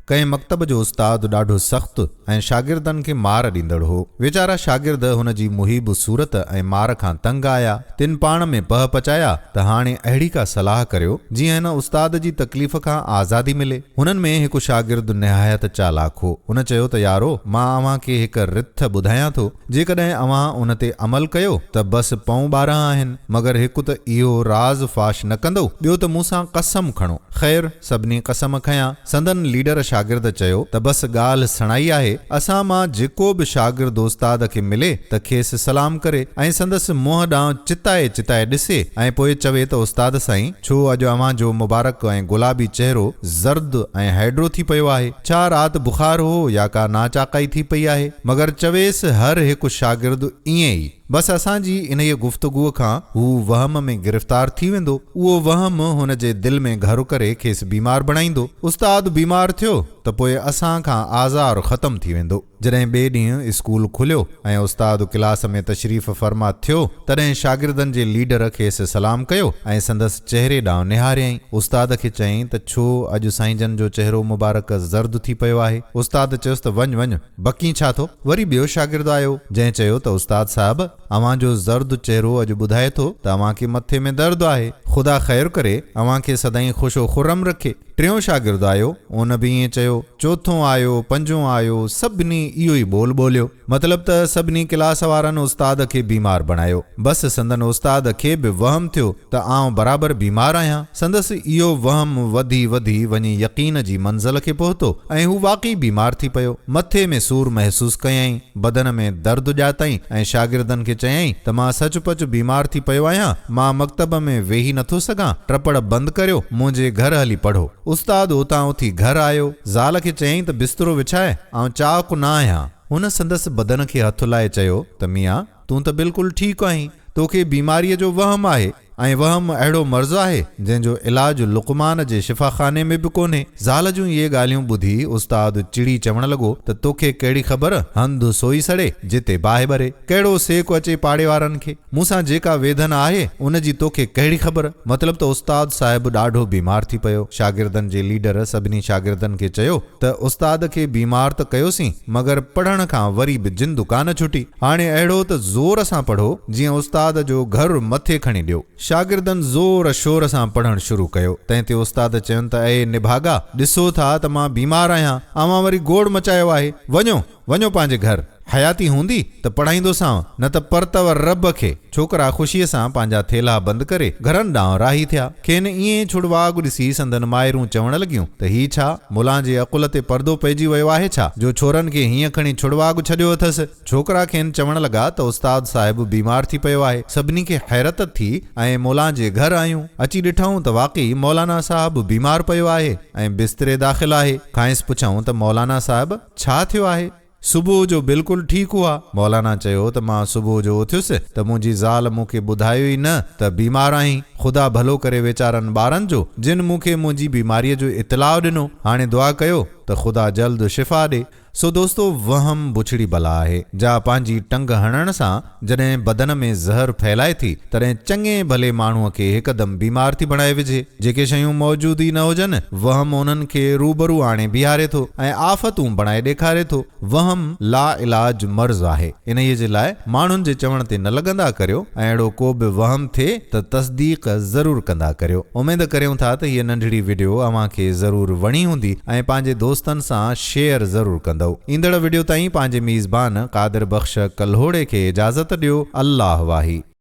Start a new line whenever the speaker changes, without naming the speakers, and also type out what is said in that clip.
ڪنهن مڪتب جو استاد ڏاڍو سخت ۽ شاگردن کي مار ڏيندڙ هو. ويچارا شاگرد هن جي مهيب صورت ۽ مار کان تنگ آيا. تن پاڻ ۾ پهه پچايا ته هاڻي اهڙي ڪا صلاح ڪريو، جيئن هن استاد جي تڪليف کان آزادي ملي. هنن ۾ هڪ شاگرد نهايت چالاڪ هو. هن چيو ته يارو، مان اوهان کي هڪ رٿ ٻڌايان ٿو، جيڪڏهن اوهان ان تي عمل ڪيو ته بس پئون 12 آهن، مگر هڪ ته اهو راز فاش نه ڪندؤ، ٻيو ته مون سان قسم کڻو. خير! سڀني قسم کنيا. سندن ليڊر شاگرد چيو ته بس ڳالهه سڻائي آهي، اسان مان جيڪو به شاگرد استاد کي ملي ته کيس سلام ڪري ۽ سندس منهن ڏانهن چتائي چتائي ڏسي ۽ پوء چوي ته استاد سائين ڇو اڄ اوهان جو مبارڪ ۽ گلابي چهرو زرد ۽ هيڊرو ٿي پيو آهي، ڇا رات بخار هو يا ڪا ناچاقائي ٿي پئي آهي؟ مگر چويس هر هڪ شاگرد ائين ئي. بس اسان جي انهيء گفتگوء کان هو وهم ۾ گرفتار ٿي ويندو. اهو وهم هن جي دل ۾ گهر ڪري کيس بيمار بڻائيندو. استاد بيمار ٿيو ته پوء اسان کان آزار ختم ٿي ويندو. جڏهن ٻئي ڏينهن اسڪول کليو ۽ استاد ڪلاس ۾ تشريف فرما ٿيو، تڏهن شاگردن جي ليڊر کيس سلام ڪيو ۽ سندس چهري ڏانهن نهاريائين. استاد کي چيائين ته ڇو اڄ سائينجن جو چهرو مبارڪ زرد ٿي پيو آهي؟ استاد چيس ته وڃ وڃ. بڪين ڇا ٿو؟ وري ٻيو شاگرد آيو، جنهن چيو ته استاد صاحب، اوهان جو زرد چهرو اڄ ٻڌائي ٿو ته اوهان کي مٿي ۾ درد آهي. خدا خير ڪري، اوهان کي سدائين خوش و خرم رکي. ٽيون شاگرد آيو، ان به ائين چيو. چوٿون آيو، پنجون آيو، سڀني اهو ئي ٻول ٻوليو. مطلب ته سڀني ڪلاس وارن استاد کي بيمار بڻايو. بس سندن استاد کي به وهم ٿيو ته آئون برابر بيمار آهيان. سندس اهو وهم وڌي وڌي وڃي يقين جي منزل کي پهتو ۽ هو واقعي بيمار ٿي پيو. مٿي ۾ سور محسوس ڪيائين، بدن ۾ درد ڄاتائين ۽ شاگردن کي چيائين ته مان سچ پچ بيمار ٿي پيو آهيان، مان مڪتب ۾ ويهي نٿو سگهان، ٽپڙ بند ڪريو، منهنجي گهر هلي پڙهو. استاد اتان اٿي گهر آيو. زال کي چيائين ته بسترو وڇاء، آئون چاق نه آهيان. هن سندس بدن کي هٿ لائي چيو ته ميان! تون ته بلڪل ٺيڪ آهين. توکي بيماريء جو وهم آهي ۽ وهم اهڙو مرض آهي، جنهن جو علاج لقمان جي شفاخاني ۾ به ڪونهي. زال جون اهي ڳالهيون ٻڌي استاد چڙي چوڻ لڳو ته توکي ڪهڙي خبر، هنڌ سوئي سڙي، جتي باهه ٻري. ڪهڙو سيڪ اچي پاڙي وارن کي. مون سان جيڪا ويڌن آهي، ان جي توکي ڪهڙي خبر؟ مطلب ته استاد صاحب ڏاڍو بيمار ٿي پيو. شاگردن جي ليڊر سڀني شاگردن کي چيو ته استاد کي بيمار ته ڪيوسين، مگر پڙهڻ کان وري به جند ڪانه ڇٽي. هاڻي اهڙو ته زور سان پڙهو، جيئن استاد جو گهر مٿي کڻي ڏيو. شاگردن زور شور سان پڙهڻ شروع ڪيو. تنهن تي استاد چين ته اي نڀاڳا! ڏسو ٿا ته مان بيمار آهيان، اوهان وري گوڙ مچايو آهي. وڃو، وڃو پنهنجي گهر. حياتي هوندي ته پڙهائيندوسانء، نه ته پرتوَ رب کي. ڇوڪرا خوشيء سان پنهنجا ٿيلها بند ڪري گهرن ڏانهن راهي ٿيا. کين ائين ڇڙواڳ ڏسي سندن مائرون چوڻ لڳيون ته هي ڇا، ملان جي عقل تي پردو پئجي ويو آهي ڇا، جو ڇورن کي هيئن کڻي ڇڙواڳ ڇڏيو اٿس. ڇوڪرا کين چوڻ لڳا ته استاد صاحب بيمار ٿي پيو آهي. سڀني کي حيرت ٿي ۽ مولان جي گهر آيون. اچي ڏٺائون ته واقعي مولانا صاحب بيمار پيو آهي ۽ بستري داخل آهي. کانئس پڇيائون ته مولانا صاحب! ڇا ٿيو آهي؟ صبح جو بلڪل ٺيڪ هئا. مولانا چيو ته مان صبح جو اٿيس ته منهنجي زال مون کي ٻڌايو ئي نه ته بيمار آهين. خدا ڀلو ڪري ويچارن ٻارن جو، جن مون کي منهنجي بيماريء جو اطلاع ڏنو. هاڻي دعا ڪيو ته خدا جلد شفا ڏي. سو دوستو وهم بڇڙي بلا آهي، جا پنهنجي ٽنگ هڻڻ سان جڏهن بدن ۾ زهر ڦهلائي ٿي، تڏهن چڱي ڀلي ماڻهوء کي هڪدم بيمار ٿي بڻائي وجهي. جيڪي شيون موجود ئي نه هجن، وهم انهن کي روبرو آڻي بيهاري ٿو ۽ آفتون بڻائي ڏيکاري ٿو. وهم لاعلاج مرض آهي. انهيء جي لاء ماڻهن جي چوڻ تي نه لڳندا ڪريو ۽ اهڙو ڪو به وهم ٿئي ته تصديق ضرور ڪندا ڪريو. اميد ڪريون ٿا ته هيء ننڍڙي وڊيو اوهان کي ضرور وڻي هوندي ۽ پنهنجي دوستن سان شيئر ضرور ڪندؤ. ايندڙ وڊيو تائين پنهنجي ميزبان قادر بخش ڪلهوڙي کي اجازت ڏيو. الله واهي.